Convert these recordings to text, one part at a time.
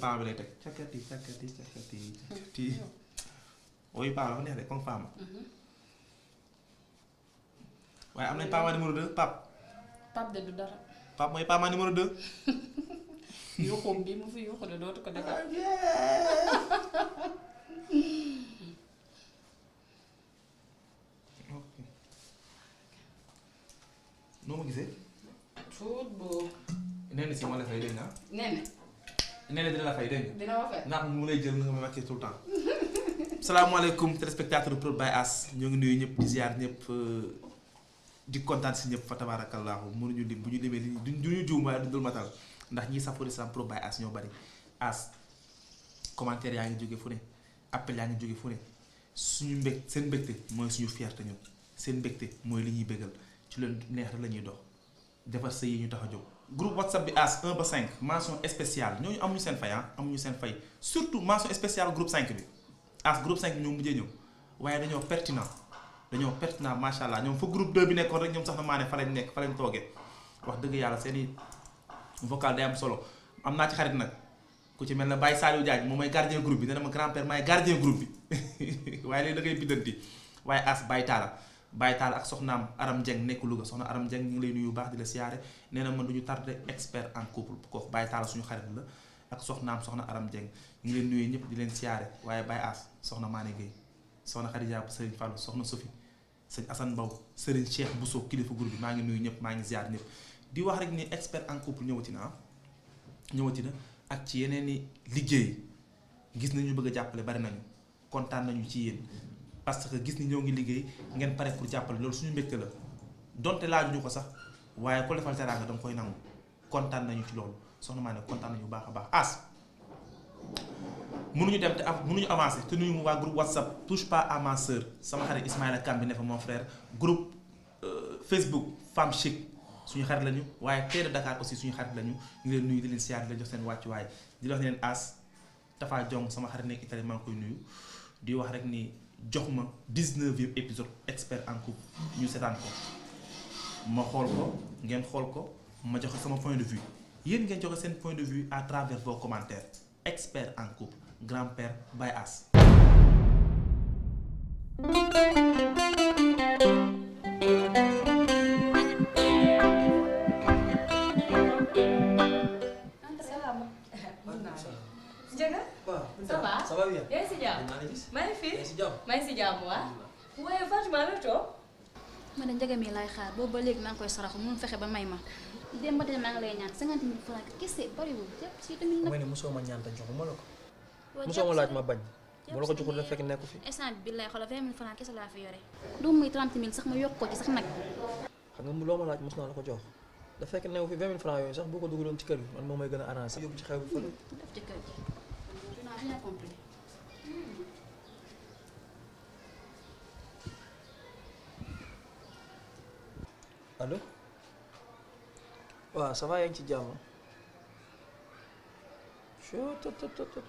paa bi lay teg càkkati woy paa la fa neex de comme femme waaye am nañ paa numéro 2 Pape de du dara. Pape mooy paa numéro 2. yuuxum bi mu fi yuuxu de dootu ko defar. ok noo ma gisee. tuut boobu. nee na si moo la fay dégg nga. nee na dina la fay dégg nga. dina ma fay ndax mu lay jël nga ma wàccee tout le temps. salaamaaleykum téléspectateur Prod by As ñoo ngi nuyu ñëpp di ziar ñëpp di kontaan si ñëpp fa tabaarakallaahu mënuñu lim bu ñu limee li duñu juum waaye dul matal ndax ñii safoo di sam Prod by As ñoo bari As commentaire yaa ngi jóge fu ne appel yaa ngi jóge fu ne suñu seen mbégte mooy suñu fierté ñun seen mbégte mooy li ñuy bégal ci leen neex rek la ñuy dox defar sa yi ñu tax a jóg. groupe WhatsApp bi As 1 ba 5 mention spéciale ñooñu amuñu seen fay amuñu seen fay surtout mention spéciale groupe 5 bi. As groupe 5 ñoom mujjee ñëw waaye dañoo pertinent macha allah ñoom fa groupe 2 bi nekkoon rek ñoom sax na maa ne fa lañ nekk fa lañ toogee wax dëgg yàlla seeni vocal day am solo am naa ci xarit nag ku ci mel ne Baye Saliou Diagne moom mooy gardien groupe bi nee na ma grand père maay gardien groupe bi waaye léegi da ngay biddanti waaye As Baye Talla ak soxnaam Aram Dieng nekk Louga soxna Aram Dieng ñu ngi lay nuyu bu baax di la siyaare nee na man du ñu tardé expert en couple kooku Baye Talla suñu xarit la ak soxnaam soxna Aram Dieng ñu ngi leen nuyu ñëpp di leen siyaare waaye Baye As soxna Mané Gueye soxna Khadija bu Serigne Fallou soxna Sophie sëñ Assane Mbow Serigne Cheikh Bousso kilifa groupe bi maa ngi nuyu ñëpp maa ngi ziar ñëpp di wax rek ni expert en couple ñëwati na ak ci yeneen i liggéey gis nañu bëgg a jàppale bari nañu kontaan nañu ci yéen parce que gis ni ñoo ngi liggéey ngeen pare pour jàppale loolu suñu mbégte la donte laajuñu ko sax waaye ko defal teraanga danga koy nangu kontaan nañu ci loolu soxna Mané kontaan nañu bu baax a baax As mënuñu dem te mënuñu avancer te nuyu waa groupe WhatsApp touche pas à ma sœur sama xarit Ismaïla Kam bi ne fa mon frère groupe Facebook Femme Chic suñu xarit lañu waaye Télé Dakar aussi suñu xarit lañu ñu leen nuyu di leen siyaar di leen jox seen wàccuwaay di wax ne leen As Tafa Jong sama xarit nekk Italie maa ngi koy nuyu di wax rek ni jox ma 19e épisode expert en couple ñu seetaan ko ma xool ko ngeen xool ko ma joxe sama point de vue yéen ngeen joxe seen point de vue à travers vos commentaires expert en couple grand-père by As. ça va ça va bien. yaa ngi si jàmm maa ngi fi maa ngi si jàmm waa. waaye Fatima la toog. ma ne Ndiaga mi laay xaar boobu ba léegi maa ngi koy saraxu mu fexe ba may ma. démb ba tey maa ngi lay ñaan 50 000 francs kese bariwul jàpp si tamit nag. mooy ne mosoo ma ñaan te joxuma la ko. mosoo ma laaj ma bañ. bu la ko joxul da fekk nekku fi. instant bi lay xoolal 20 000 francs kese laa fi yore. doo muy 30 000 sax ma yokk ko ci sax nag. xam nga loo ma laaj mos naa la ko jox da fekk newu fi 20 000 francs yooyu sax boo ko dugaloon ci kër gi man moom may gën a arrangé. yóbbu ci xew bi fële. def ci kër gi. dinaa rien compris. allo waaw ça va yaa ngi ci jàmm.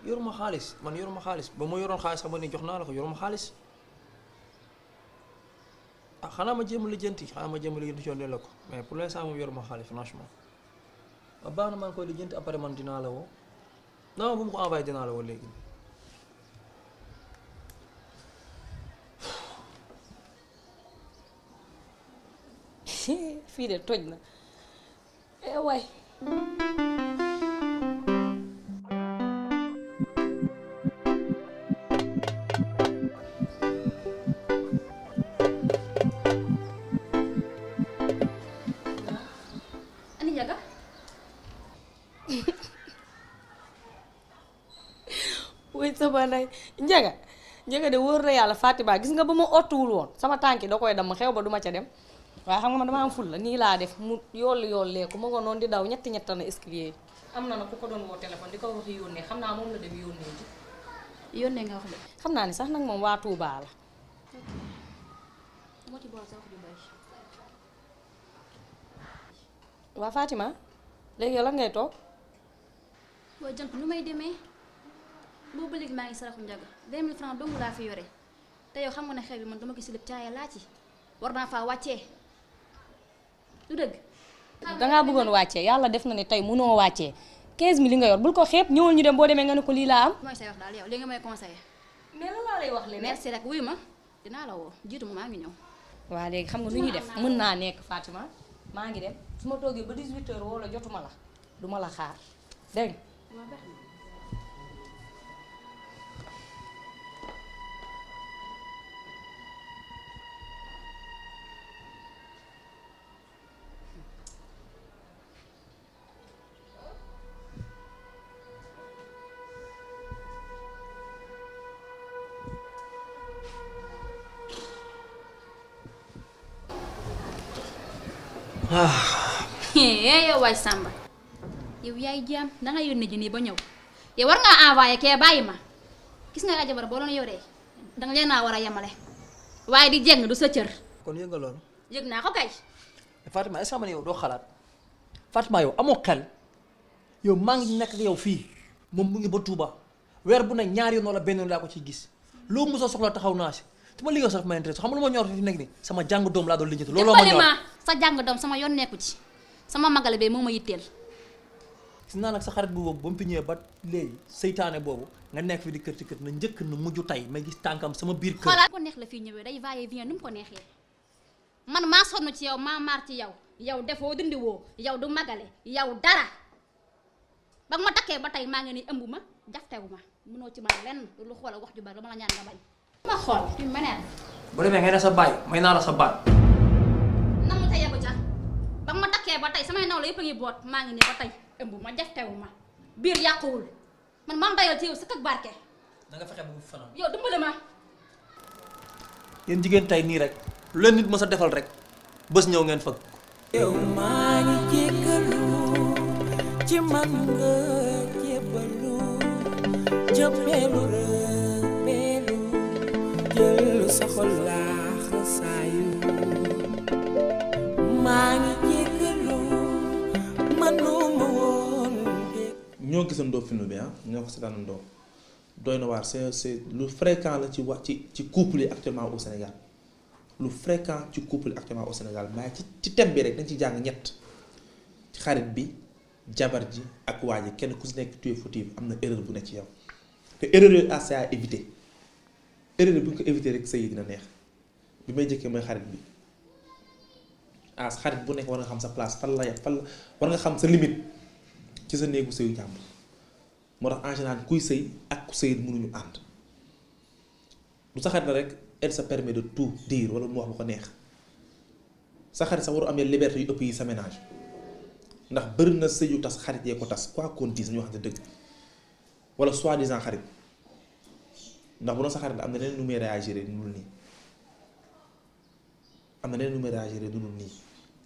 yoruma xaalis man yoruma xaalis ba ma yoroon xaalis xam nga ni jox naa la ko yoruma xaalis ah xanaa ma jéem a lijjanti coon la ko mais pour l'instant moom yoruma xaalis franchement waaw baax na maa ngi koy lijjanti après man dinaa la woo non bu ma ko envoyé dinaa la woo léegi. fii de toj na waay. ani Ndiaga. wuy sama nay Ndiaga de wóor na yàlla Fatima gis nga ba ma ottuwul woon sama tànki da koy dama xew ba duma ca dem. waaye xam nga man dama am ful la nii laa def mu yolleeku ma nga noonu di daw ñetti na escalier yi am na ku ko doon woo téléphone di ko wax yónnee xam naa moom la dem yónnee ji. yónnee nga wax de. xam naa ni sax nag moom waa Touba la. moo ci boole sa wax ju bari. waa Fatima léegi yow lan ngay toog. waaye jant nu may demee boobu ba léegi maa ngi saraxu njaga 20 000 francs dong laa fi yore te yow xam nga ne xew bi man dama gis lépp caaya laa ci war naa faa wàccee du dëgg. dangaa bëggoon wàccee yàlla def na ne tey mënoo wàccee 15000 li nga yor bul ko xeeb ñëwal ñu dem boo demee nga ne ko lii laa am. mooy say wax daal yow li nga may conseillé. mais lan laa lay wax leneen. merci rek wuyu ma dinaa la woo jiitu ma maa ngi ñëw. waa léegi xam nga nu ñuy def mën naa nekk Fatima maa ngi dem su ma toogee ba 18h wala jotuma la duma la xaar dégg nga. yow waay Samba yow yaay jaam danga yónnee ji nii ba ñëw yow war ngaa envoyé kee bàyyi ma gis nga jabar boo doon yoree danga leen naa war a yemale waaye di jeng du sa cër. kon yëg nga loolu. yëg naa ko kay. Fatima est-ce que man yow doo xalaat Fatima yow amoo xel yow maa ngi nekk ak yow fii moom mu ngi ba Touba weer bu ne ñaari yoon wala benn yoon laa ko ciy gis loo mos a soxla taxaw naa si te ma liggéey sax ma intéressé xam nga lu ma ñor fi nekk nii sama jàng doom laa doon lijjanti looloo ma ñor sa jàng doom sama yoon nekku ci sama magale bee moo ma yitteel. gis naa nag sa xarit boobu ba mu fi ñëwee ba léegi seytaane boobu nga nekk fi di kër ci kër na njëkk na mujj tey may gis tànkam sama biir kër. xoolal ko neex la fii ñëwee day vailler vient nu mu ko neexee man maa sonn ci yow maa maar ci yow yow defoo dindi woo yow du magale yow dara ba ma takkee ba tey maa ngi ni ëmb ma jaftewu ma mënoo ci man lenn lu xoolal wax ju bari dama la ñaan nga bañ. ma xool fi mu meneen. bu demee ngay ne sa baay may naa la sa baat. na mu teye ko ca ba ma takkee ba tey samay naw la yëpp a ngi boot maa ngi nii ba tey ëmb ma jaftewu ma biir yàquwul man maa ngi dayal ci yow sa kër barke. na nga fexe bu fanaan. yow dimbali ma. yéen jigéen tey nii rek lu leen nit mës a defal rek bés ñëw ngeen fëgg. yow maa ngi jéggalu ci man nga jébbalu jëppeelu rëppeelu jël sa xol laax saayu maa ngi jéggalu manuma woon ñoo gisandoo film bi ñoo ko seetaanandoo doy na waar c'est lu fréquent la ci wax ci couple yi actuellement au Sénégal lu fréquent ci couple yi actuellement au Sénégal mais ci thème bi rek dañ ci jàng ñett ci xarit bi jabar ji ak waa ji kenn ku si nekk tu es fautif am na erreur bu ne ci yow te erreur yooyu c'est à éviter erreur bu ñu ko éviter rek sëy dina neex bi may jëkkee mooy xarit bi xarit bu nekk war nga xam sa place fan la war nga xam sa limite ci sa néegu sëyu jàmbur moo tax en général kuy sëy ak ku sëy mënuñu ànd du sa xarit la rek elle se permet de tout dire wala mu wax lu ko neex sa xarit sax waru amee liberté yu ëpp yi sa ménage ndax bëri na sëy yu tas xarit yee ko tas quoi qu'on dise ñu wax dëgg wala soi-disant xarit ndax bu doon sa xarit la am na neneen nu muy réagir nul nii am na neneen nu muy réagir nul nii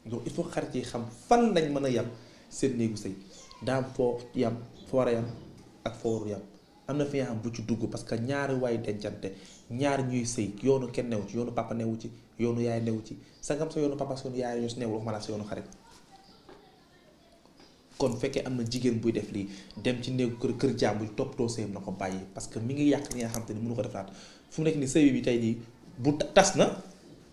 donc il faut xarit yi xam fan lañ mën a yam seen néegu sëy daam foo yam foo war a yam ak foo waru yam am na fi nga xam bu ci dugg parce que ñaari waay dencante ñaari ñuy sëy yoonu kenn newu ci yoonu papa newu ci yoonu yaay newu ci sangam sa yoonu papa sa yoonu yaay ñoo si newul waxuma la sa yoonu xarit kon fekkee am na jigéen buy def lii dem ci néegu kër jàmbur toppatoo sëyam na ko bàyyi parce que mi ngi yàq li nga xam te ni mënu ko defaraat fu mu nekk ni sëy bi tey jii bu tas na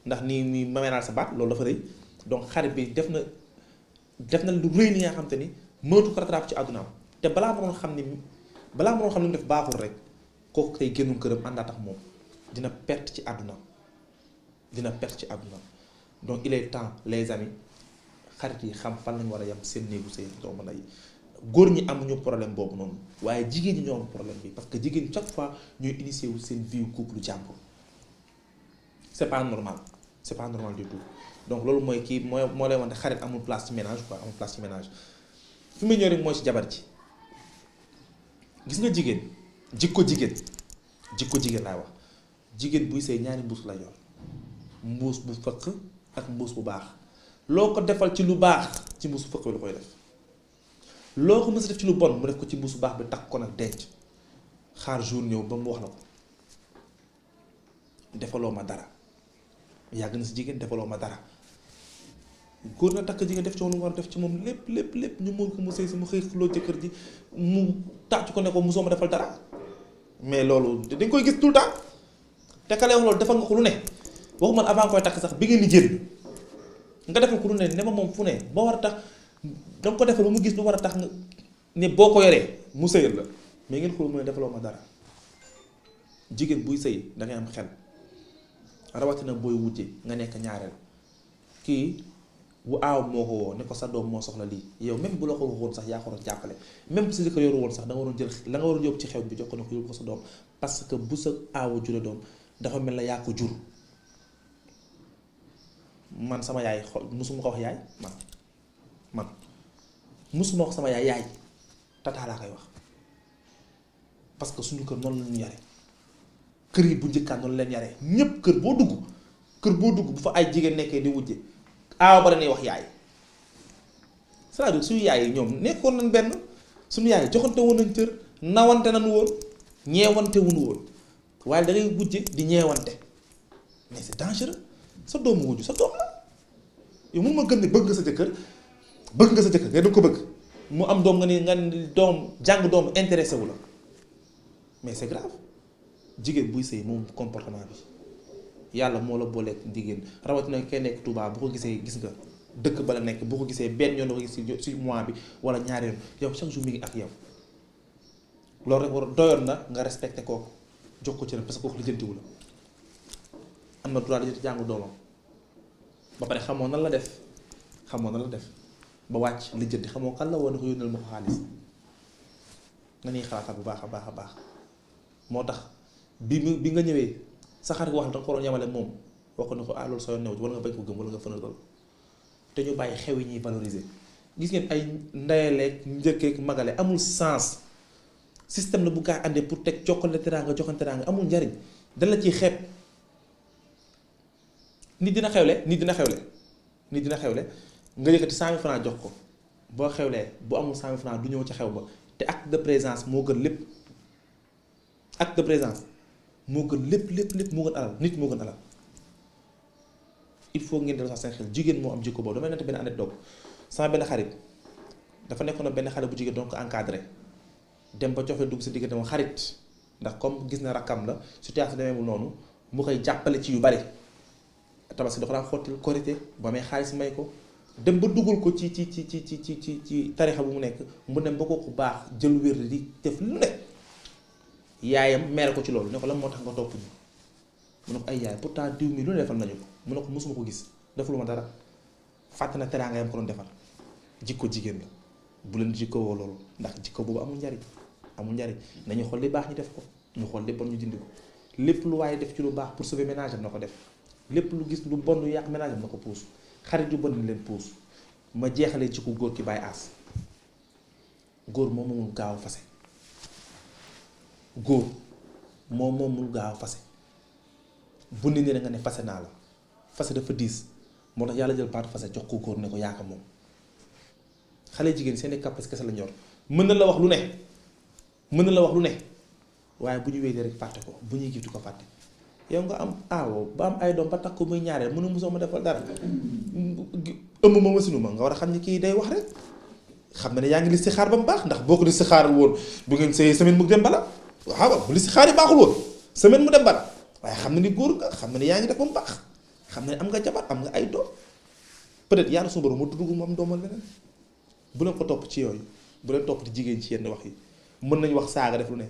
ndax nii muy mameenaal sa baat loolu dafa rëy donc xarit bi def na lu rëy li nga xam te ni mënatu ko rattraper ci àddunaam te balaa mënoon xam ni li mu def baaxul rek kooku tey génnul këram àndaat ak moom dina perte ci àddunaam donc il est temps les amis xarit yi xam fan lañu war a yem seen néegu sëy doo mën a góor ñi amuñu problème boobu noonu waaye jigéen ñi ñoo am problème bi parce que jigéen chaque fois ñuy initier wu seen vie couple jàmbur c'est pas normal du tout donc loolu mooy kii moo lay wante xarit amul place ci ménage quoi amul place ci ménage fi mu ñëw rek mooy ci jabar ji gis nga jigéen jikko jigéen laay wax jigéen buy sëy ñaari mbuus la yor mbuus bu fëq ak mbuus bu baax loo ko defal ci lu baax ci mbuusu fëq bi la koy def loo ko mës a def ci lu bon mu def ko ci mbuusu baax bi takk ko nag denc xaar jour ñëw ba mu wax la ko defaloo ma dara yàgg na si jigéen defaloo ma dara góor na takk jigéen def ci moom lu mu war a def ci moom lépp ñu mën ko mu sëy si mu xëy xuloo jëkkër ji mu tàcc ko ne ko mosoo ma defal dara mais loolu dañ koy gis tout le temps te ka lay wax loolu defal nga ko lu ne waxuma avant koy takk sax bi ngeen di jël nga defal ko lu ne ma moom fu ne ba war a tax danga ko defal ba mu gis lu war a tax nga ne boo ko yoree mu sëyal la mais ngeen xool mu ne defaloo ma dara jigéen buy sëy da ngay am xel rawatina booy wujje nga nekk ñaareel kii bu aaw moo ko woo ne ko sa doom moo soxla lii yow même bu la ko waxoon sax yaa ko waroon jàppale même bu sa jëkkër yoru woon sax da nga waroon jël la nga waroon yóbbu ci xew bi jox ko ne ko yóbbu ko sa doom parce que bu sa aawa jure doom dafa mel na yaa ko jur man sama yaay xol musuma ko wax yaay man musuma wax sama yaay tataa laa koy wax parce que suñu kër noonu la ñu yare kër yi bu njëkkaan noonu leen yare ñépp kër boo dugg bu fa ay jigéen nekkee di wujje aaw ba dañuy wax yaay c'est-à-dire suñu yaay yi ñoom nekkoon nañ benn suñu yaay joxante woon nañ cër nawante nañ woon ñeewante wuñu woon waaye da ngay wujje di ñeewante mais c'est dangereux sa doomu wujju sa doom la yow mun ma gën ne bëgg nga sa jëkkër nga da ko bëgg mu am doom nga ni doom jàng doom intéressé wu la mais c'est grave jigéen buy sëy moom comportement bi yàlla moo la booleeg jigéen rawatina kay nekk Touba bu ko gisee gis nga dëkk ba la nekk bu ko gisee benn yoon la ko gis ci mois bi wala ñaari yoon yow chaque jour mi ngi ak yow loolu rek war doyoon na nga respecté kooku jox ko ci parce que kooku lijjantiwu la am na droit lijjanti jàngu doomam ba pare xamoo nan la def ba wàcc lijjanti xamoo kan la woon ne ko yónnal ma ko xaalis nga ñuy xalaatal bu baax a baax moo tax bi nga ñëwee sa xarit wax la danga ko waroon yemale moom wax ko ne ko loolu soo yoon new wala nga bañ ko gëm wala nga fënal loolu te ñu bàyyi xew yi ñuy valoriser gis ngeen ay ndayaleeg njëkkeek magale amul sens système la bu gaa àndee pour teg jokkale teraanga joxante teraanga amul njariñ dañ la ciy xeeb nit dina xewle nga yëkkati 100 000 francs jox ko boo xewlee bu amul 100 000 francs du ñëw ca xew ba te acte de présence moo gën lépp acte de présence moo gën lépp moo gën alal nit moo gën alal il faut ngeen def sax seen xel jigéen moo am jikko boobu damay nett benn anecdote sama benn xarit dafa nekkoon benn xale bu jigéen donc encadré dem ba cofe dugg si diggante moom xarit ndax comme gis na rakkam la situation demeewul noonu mu koy jàppale ci yu bari tabaski dafa daan xottil korité bu amee xaalis may ko dem ba dugal ko ci tarixa bu mu nekk mu dem ba kooku baax jël wér di def lu ne yaayam mere ko ci loolu ne ko lan moo tax nga topp ñu mu ne ko ay yaay pourtant diw mi lu ne defal nañu ko mu ne ko mosuma ko gis defulu ma dara fàtte na teraanga yam ko doon defal jikko jigéen la bu leen jikko woo loolu ndax jikko boobu amul njariñ nañu xool li baax ñu def ko ñu xool li bon ñu dindi ko lépp lu waaye def ci lu baax pour sauver ménage am na ko def lépp lu gis lu bon lu yàq ménage am na ko puus xarit yu bon ni leen puus ma jeexalee ci ku góor ki bàyyi aas góor moom moomul gaaw fase góor moom moomul gaaw fase bu nit ñi nga ne fase naa la fase dafa diis moo tax yàlla jël baatu fase jox ko góor ne ko yaaka moom xale jigéen seeni kappas kese la ñor mën na la wax lu ne waaye bu ñu wéetee rek fàtte ko bu ñuy giftu ko fàtte yow nga am aawo ba am ay doom ba takk ko muy ñaareel mënu mosoo ma defal dara ëmb ma wasinu ma nga war a xam ni kii day wax rek xam na ne yaa ngi lis si xaar ba mu baax ndax boo ko lis si xaaral woon bu ngeen sëyee semaine mu dem bala waaw bu lis si xaar yi baaxul woon semaine mu dem bala waaye xam na ni góor nga xam na ne yaa ngi def ba mu baax xam na ne am nga jabar am nga ay doom peut-être yàlla suñu borom moo tuddu mu am doomal leneen bu leen ko topp ci yooyu bu leen topp di jigéen ci yenn wax yi mën nañu wax saaga def lu ne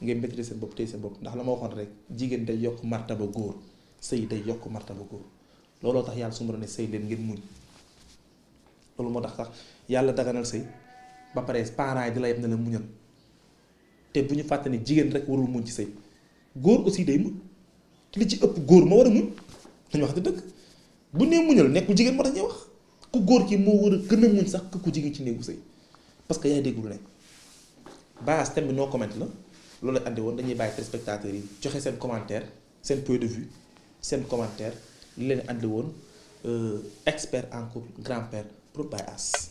ngeen maîtriser seen bopp tey seen bopp ndax la ma waxoon rek jigéen day yokk martaba góor sëy day yokk martaba góor looloo tax yàlla su ma ne sëy leen ngeen muñ loolu moo tax sax yàlla daganal sëy ba pare parents yi di la yeb na la muñal te bu ñu fàtte ne jigéen rek warul muñ ci sëy góor aussi day muñ li ci ëpp góor ma war a muñ dañu wax dëgg bu nee muñal nekkul jigéen moo tax ñuy wax ku góor ki moo war a gën a muñ sax ku jigéen ci néegu sëy parce que yaay dégg lu ne base thème bi no comment la loolu andi woon dañuy bàyyi téléspectateurs yi joxe seen commentaire seen point de vue seen commentaire li leen andi woon expert en couple grand-père pour Baye Ass